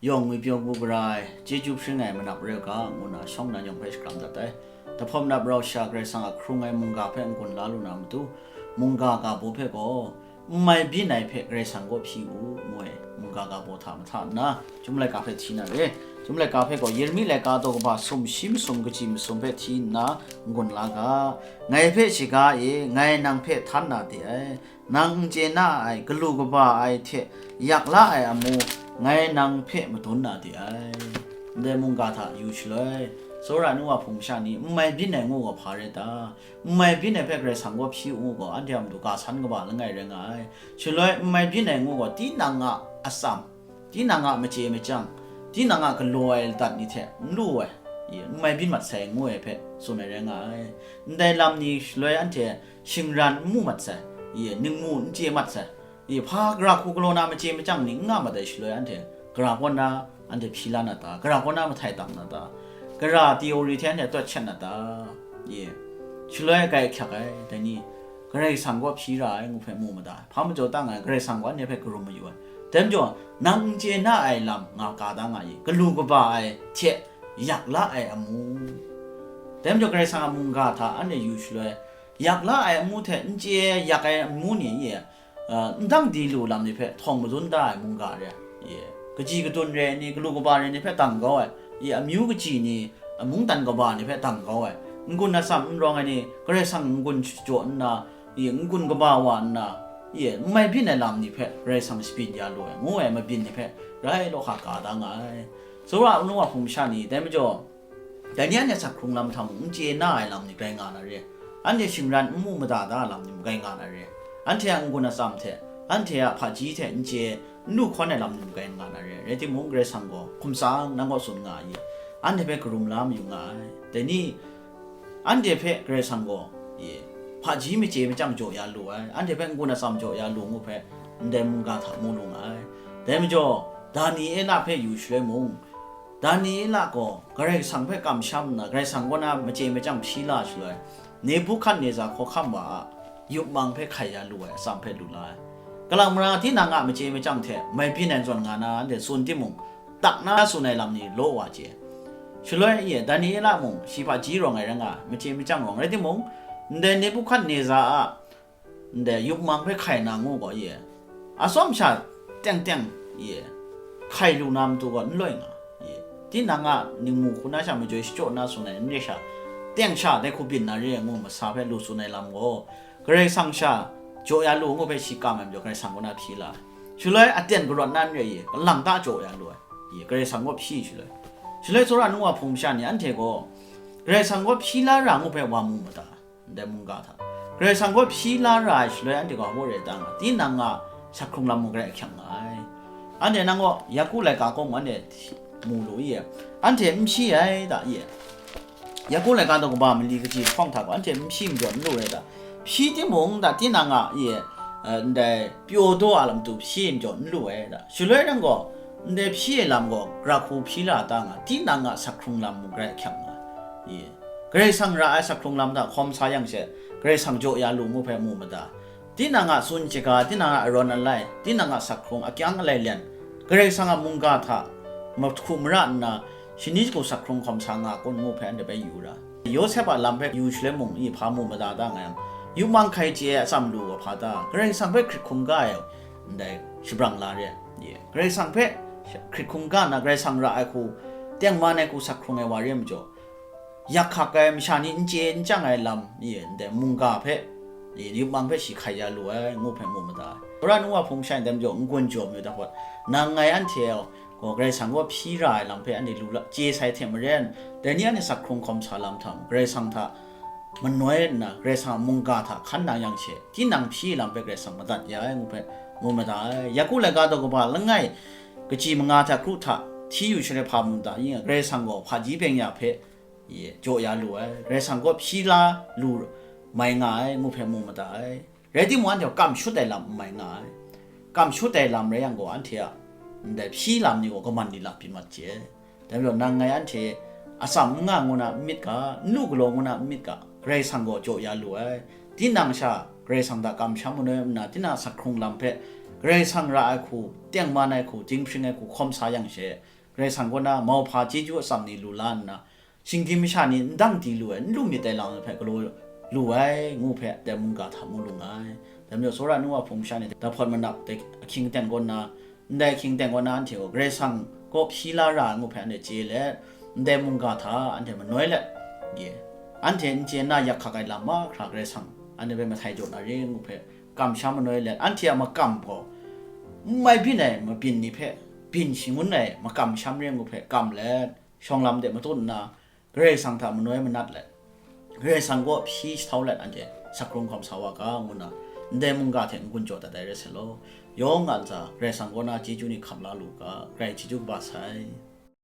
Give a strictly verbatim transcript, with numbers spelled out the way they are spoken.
yawng ngwipyaw bu gara ai, chyeju hpring ai manap rai u ga, ngu nna shawng nnan yawng hpe shakram dat ai. Jahpawt manap rau sha Karai Kasang a hkrung ai mungga hpe n-gun la lu na matu, mungga ga baw hpe gaw, n mai byin ai hpe Karai Kasang kaw hpyi u, ngu ai mungga ga baw hta mahta nna, Chyum laika hpe hti na re. Chyum laika hpe gaw Yeremi laika daw kaba sum shi masum kaji masum hpe hti nna n-gun la ga. Ngai hpe shiga e, ngai nang hpe htan na de ai. Nang n chye na ai, galu kaba ai hte yak la ai amu, ngai nang hpe madun na de ai. Ndai mungga hta yu shaloi, tsawra ai nu wa hpung masha ni, n mai byin ai ngu gaw hpa rai ta? N mai byin ai hpe Karai Kasang kaw hpyi u ngu gaw, anhte a matu ga san kaba langai rai nga ai. Shaloi n mai byin ai ngu gaw, tinang a atsam, tinang a machye machyang, tinang a galaw ai ladat ni hte n lu ai, i, n mai byin mat sai ngu ai hpe tsun ai rai nga ai. Ndai lam ni shaloi anhte shingran n mu mat sai, i, ningmu n chye mat sai, i, hpa gara hku galaw na machye machyang ni n nga mat ai shaloi anhte gara kaw na anhte hpyi la na ta? Gara kaw na mahtai tam na ta? Gara theory hte anhte tawt shat na ta? I, shaloi grai ahkyak ai, dai ni, Karai Kasang kaw hpyi ra ai ngu hpe mu mada ai. Hpa majaw ta nga ai, Karai Kasang gaw anhte hpe karum mayu ai. Dai majaw, nang n chye na ai lam nga ka da nga i, galu kaba ai hte yak la ai amu. Dai majaw, Karai Kasang a mungga hta anhte yu shaloi, yak la ai amu hte n chye yak ai amu ni, i, a, n dang di lu lam ni hpe htawng madun da ai mungga re, i, kaji kadun re ai ni, galu kaba re ni hpe dang kau ai, i, amyu kaji ni, a mungdan kaba ni hpe dang kau ai, n-gun atsam n rawng ai ni, Karai Kasang n-gun jaw nna, i, n-gun kaba wa nna, i, n mai byin ai lam ni hpe Karai Kasang shabyin ya lu ai, ngu ai mabyin ni hpe rai law hka ka da nga ai. Tsawra ai nu wa hpung masha ni, dai majaw, dai ni anhte asak hkrung lam hta mung n chye na ai lam ni grai nga na re. Anhte shingran n mu mada da ai lam ni mung grai nga na re. Anhte a n-gun atsam hte, anhte a hpaji hte n chye, n lu hkawn ai lam ni mung grai nga na re. Rai timung, Karai Kasang gaw hkum tsang nang kaw tsun nga ai, anhte hpe karum la mayu nga ai. Dai ni, anhte hpe Karai Kasang gaw, i, hpaji machye machyang jaw ya lu ai, anhte hpe n-gun atsam jaw ya lu ngu hpe, ndai mungga hta mu lu nga ai. Dai majaw, Daniela hpe yu shaloi mung, Daniela gaw Karai Kasang hpe kamsham nna, Karai Kasang kaw na machye machyang hpyi la shaloi, Nebuhkadneza hkawhkam wa a yup mang hpe hkai ya lu ai atsam hpe lu la ai. Kalang mara tinang a machye machyang hte mai byin ai zawn nga na anhte tsun timung, tak na tsun ai lam ni law wa chye. Shaloi e Daniela mung shi hpaji rawng ai rai nga ai, machye machyang rawng rai timung, ndai Nebuhkadneza a ndai yup mang hpe hkai na ngu gaw, i, atsawm sha teng teng, i, hkai lu na matu gaw n loi nga, i, tinang a ningmu hku na sha majoi shachyaw na tsun ai n re sha, teng sha dai hku byin na re ai ngu masa hpe lu tsun ai lam gaw, Karai Kasang sha jaw ya lu ngu hpe shi kam ai majaw, Karai Kasang kaw na hpyi la ai. Shaloi aten karawt na n re i, kalang ta jaw ya lu ai, i, Karai Kasang kaw hpyi shaloi. Shaloi tsawra ai nu wa hpung masha ni anhte gaw, Karai Kasang kaw hpyi la ra ngu hpe wa mu mada, ndai mungga hta. Karai Kasang kaw hpyi la ra ai shaloi anhte gaw hpaw re ta nga, tinang a asak hkrung lam mung grai ahkyak nga ai. Anhte nang gaw Yaku laika gaw mung anhte mu lu i, anhte n hpyi ai da i, Yaku laika daw kaba mali kaji lahkawng hta gaw anhte n hpyi majaw n lu ai da. Hpyi timung da, tinang a, i, eh, ndai pyaw daw a lam tu hpyi majaw n lu ai da. Shaloi nang gaw, ndai hpyi ai lam gaw, gara hku hpyi la ta nga, tinang a asak hkrung lam mung grai ahkyak nga, i, Karai Kasang ra ai asak hkrung lam hta hkawm sa yang she, Karai Kasang jaw ya lu ngu hpe mu mada. Tinang a tsun shaga, tinang a arawn alai, tinang a asak hkrung akyang alai lyan, Karai Kasang a mungga hta mahku mara nna, shani shagu asak hkrung hkawm sa nga kun ngu hpe anhte bai yu ra. Yawsep a lam hpe yu shaloi mung i hpa mu mada ta nga yang, yup mang hkai chye ai atsam lu wa hpa ta? Karai Kasang hpe hkrit hkungga ai ndai shabrang la re ai. Karai Kasang hpe hkrit hkungga nna, Karai Kasang ra ai hku, tengman ai hku asak hkrung ai wa re ai majaw, yak hkak ai masha ni n chye n chyang ai lam, i, ndai mungga hpe, i, yup mang hpe shi hkai ya lu ai, ngu hpe mu mada ai. Tsawra ai nu wa hpung masha ni dai majaw, n-gun jaw mayu da hpawt, nang ngai anhte gaw Karai Kasang kaw hpyi ra ai lam hpe anhte lu la, chye sai hte maren, dai ni anhte asak hkrung hkawm sa lam hta mung, Karai Kasang hta manoi nna, Karai Kasang a mungga hta hkan na yang she, tinang hpyi ai lam hpe Karai Kasang madat ya ai, ngu hpe mu mada ai. Yaku laika daw kaba langai kaji manga hta kru hta hti yu shaloi hpa mu mada, yin, Karai Kasang gaw hpaji byeng ya hpe, i, jaw ya lu ai, Karai Kasang kaw hpyi la lu mai nga ai, ngu hpe mu mada ai. Rai timung, anhte kam shut ai lam n mai nga ai. Kam shut ai lam rai yang gaw, anhte a ndai hpyi lam ni gaw kaman lila pyi mat chye. Dai majaw, nang ngai anhte atsam n nga ngu na n myit ga, n lu galaw ngu na n myit ga, Karai Kasang gaw jaw ya lu ai. Tinang sha Karai Kasang hta kamsham manoi nna, tinang a asak hkrung lam hpe Karai Kasang ra ai hku, tengman ai hku, dinghpring ai hku hkawm sa yang she, Karai Kasang kaw na mauhpa chyeju atsam ni lu la nna, shinggyim masha ni n dang di lu ai, n lu myit dai lam hpe galaw lu ai, ngu hpe, dai mungga hta mu lu nga ai. Dai majaw, tsawra nu wa hpung masha ni dai hpawt manap dai ahkying aten kaw na, ndai ahkying aten kaw na anhte gaw Karai Kasang kaw hpyi la ra ai ngu hpe anhte chye let, ndai mungga hta anhte manoi let, ye, anhte n chye na yak hkak ai lam mahkra Karai Kasang anhte hpe mahtai jaw na re ngu hpe, kamsham manoi let, anhte a makam gaw n mai byin ai mabyin ni hpe byin shangun ai makam sham re ngu hpe kam let, shawng lam de matut nna, Karai Kasang hta manoi manat let, Karai Kasang kaw hpyi shahtau let, anhte sak hkrung hkawm sa wa ga, ngu nna, ndai mungga hte n-gun jaw dat ai rai sai law, yawng a ntsa Karai Kasang kaw na chyeju ni hkam la lu ga, Karai chyeju kaba sai.